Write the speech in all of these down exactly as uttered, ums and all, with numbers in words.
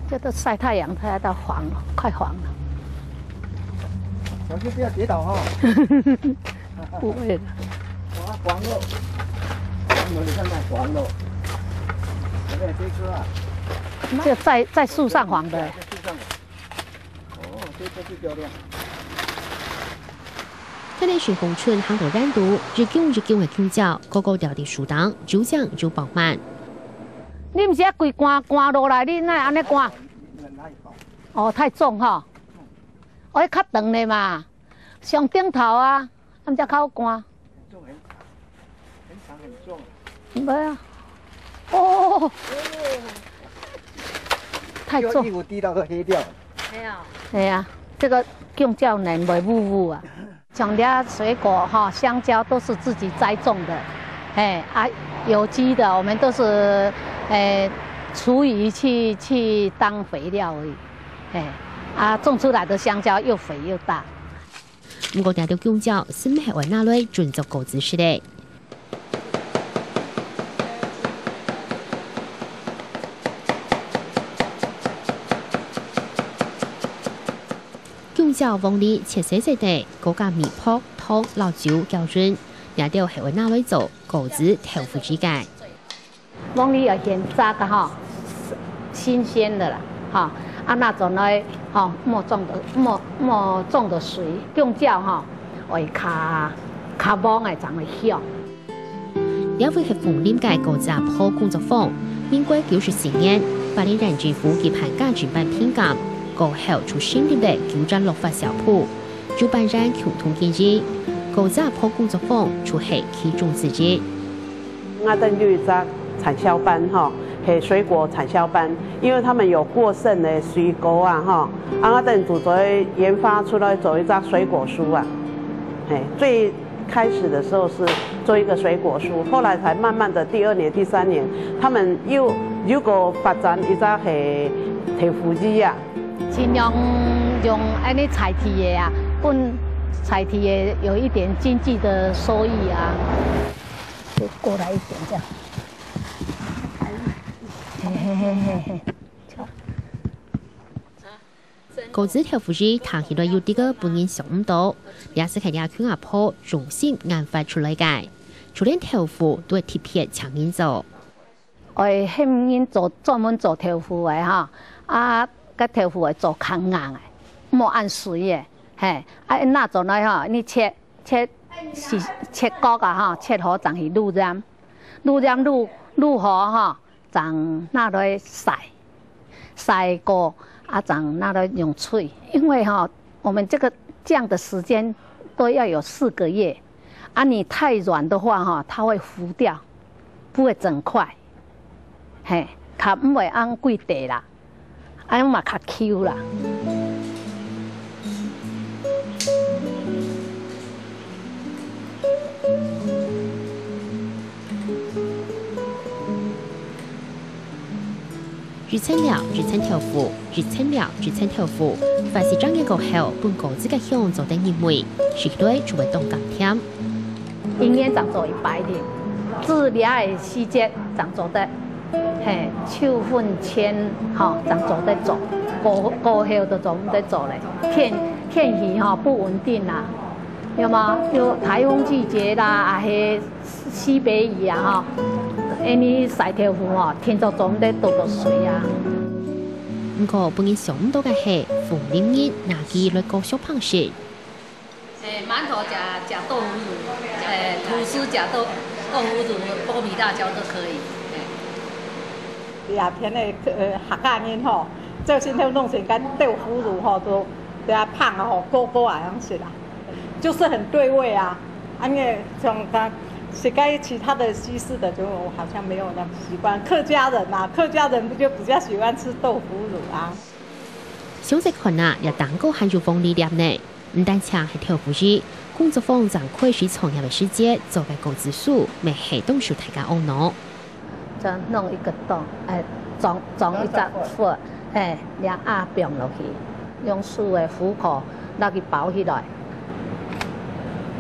这都晒太阳，它都黄了，快黄了。小心不要跌倒哈。不会的。哇，黄了，黄了，你看看，黄了。有没有这一颗啊？这在，在树上黄的。在树上黄。哦，这颗最漂亮。天然水红鳝行到沿途，一弓一弓个弓蕉，高高吊在樹頂，有靚有飽滿。你毋是愛歸捾捾落來，你哪會安尼捾？ 哦，太重吼。哦，較長的嘛，上頂頭啊，咱才較好捾。很重，很，很长很重。无啊。哦，太重。就衣服滴到都黑掉了。没有。哎呀，这个弓蕉呢，袂污污啊。 像这水果哈，香蕉都是自己栽种的，哎，啊，有机的，我们都是，哎，厨余去，去当肥料而已，哎，啊，种出来的香蕉又肥又大。毋過，這兜弓蕉係毋係愛拿來準做果子食咧？ 弓蕉、黃梨切細細垤，過加米箔、糖、老酒攪勻，這兜係會拿來做果子豆腐乳个。黃梨要現摘个吼，新鮮的啦，吼，啊，拿轉來吼，莫種的，莫，莫種的水，弓蕉吼，會較，較黃个，正會香。 這位係鳳林个果子阿婆工作坊。民國九十四年，八里塱政府舉辦家政班評鑑，過後就成立了九站落發小鋪，主辦人共同經營。果子阿婆工作坊就係其中之一。𠊎等有一隻產銷班吼，係水果產銷班，因為他們有過剩的水果啊吼，啊，𠊎等就做研發出來做一隻水果酥啊，嘿，最 開始的時候是做一個水果酥，後來才慢慢的第二年、第三年，他們又，又過發展一隻係豆腐乳啊。盡量用恁呢在地个啊，分在地个有一點經濟的收益啊。就過來一點這樣。嘿嘿嘿嘿嘿。 果子豆腐乳聽起來有兜个分人想毋到，也係係這群阿婆用心研發出來个，就連豆腐都係特別請人做。愛喊人做，專門做豆腐个哈，啊，該豆腐愛做較硬个，莫恁水个，嘿，啊，拿轉來吼，你切，切，切角啊哈，切好正去滷鹽，滷鹽滷，滷好哈， 正拿來曬，曬過啊，正拿來用炊。因為哈，我們這個這樣的時間都要有四個月，啊，你太軟的話哈，它會糊掉，不會整塊，嘿，較毋會恁規塊啦。 恁樣嘛較Q啦。一層料，一層豆腐，一層料，一層豆腐，凡係正个過後，分果子个香做得入味，食起來就會當甘甜。 一年正做一擺哩，至這个時節正做得，嘿，秋分前吼正做得做，過，過後就做毋得做咧。天，天氣吼不穩定啦，有無？有颱風季節啦，啊，係西北雨啊吼，恁呢曬豆腐吼，天就做毋得多多水啊。毋過，分人想毋到个係，鳳林人拿佢來過小朋友。 欸，饅頭夾，夾豆腐乳，欸，吐司夾豆，豆腐乳，剝皮辣椒都可以。欸。這片个，呃，客家人吼，朝晨頭弄成个豆腐乳吼，都，都愛放吼，高高啊，恁樣食啦。就是很對味啊。啊，因為像他，食該其他的西式的，就好像沒有那麼習慣。客家人啊，客家人不就比較喜歡吃豆腐乳啊？想一看啊，這頂高還有鳳梨粒呢。 毋單淨係豆腐乳，工作坊正開始創業个時節，做个果子酥，乜係當受大家阿腦。就弄一個洞，欸，裝，裝一隻碗，欸，兩下放落去，用手个虎口，拿去包起來。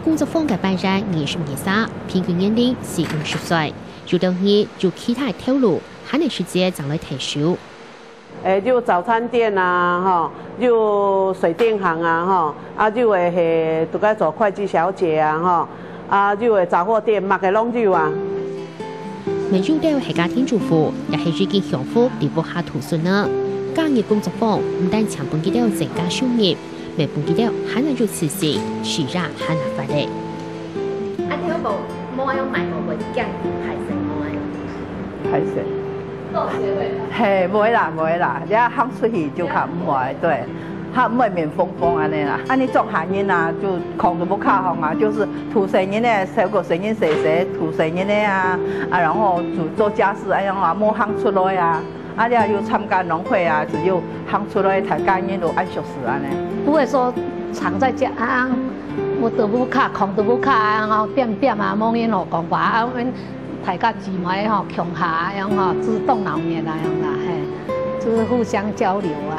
工作坊个班員二十二儕，平均年齡四五十歲，有兜人有其他个頭路，閒个時節正來𢯭手。誒，有早餐店啊，吼，有水電行啊，吼，啊，有个係都該做會計小姐啊，吼，啊，有个雜貨店，麼个攏有啊。毋單淨係家庭主婦，也係已經享福在屋下讀書呢。假日工作坊毋單淨分佢兜增加收入，乜分佢兜還能有自信，事業還能發力。啊，你有無，無愛用買無會驚歹勢無愛？歹勢。係，無會啦，無會啦，你愛行出去就較毋會，對，較毋會面紅紅恁呢啦。恁呢做下人啊，就講都無卡風啊，就是土生人呢，小過生人細細，土生人呢啊，啊，然後就做家事，哎呀，啊，無行出來啊。 啊，了又參加農會啊，只有行出來大家人都愛熟識恁呢。不會說常在家啊，有都無卡，空都無卡啊，吼，恬恬啊，無人好講話啊，阮大家姊妹吼，共下啊，樣吼，就是當鬧熱啊，樣啦，嘿，就是互相交流啊，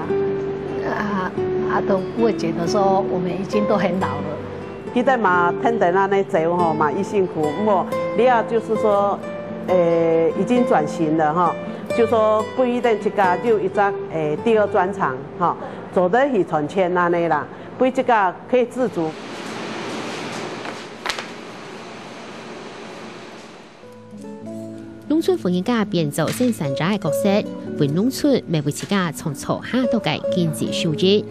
啊，啊，都不會覺得說我們已經都很老了。 佢兜嘛天天恁呢走吼，嘛已辛苦，毋過你啊，就是說，呃，已經轉型了哈，就說不一定自家有一隻，呃，第二專長哈，做得去賺錢恁呢啦，不自家可以自主。 農村婦人家變做生產者个角色，為農村乜為自家創造較多个經濟收入。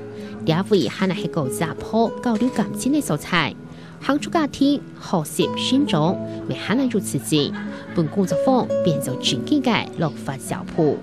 這位還係个阿婆交流感情个所在，行出家庭，學習成長，乜還有自信，分工作坊變做正經个樂活小鋪。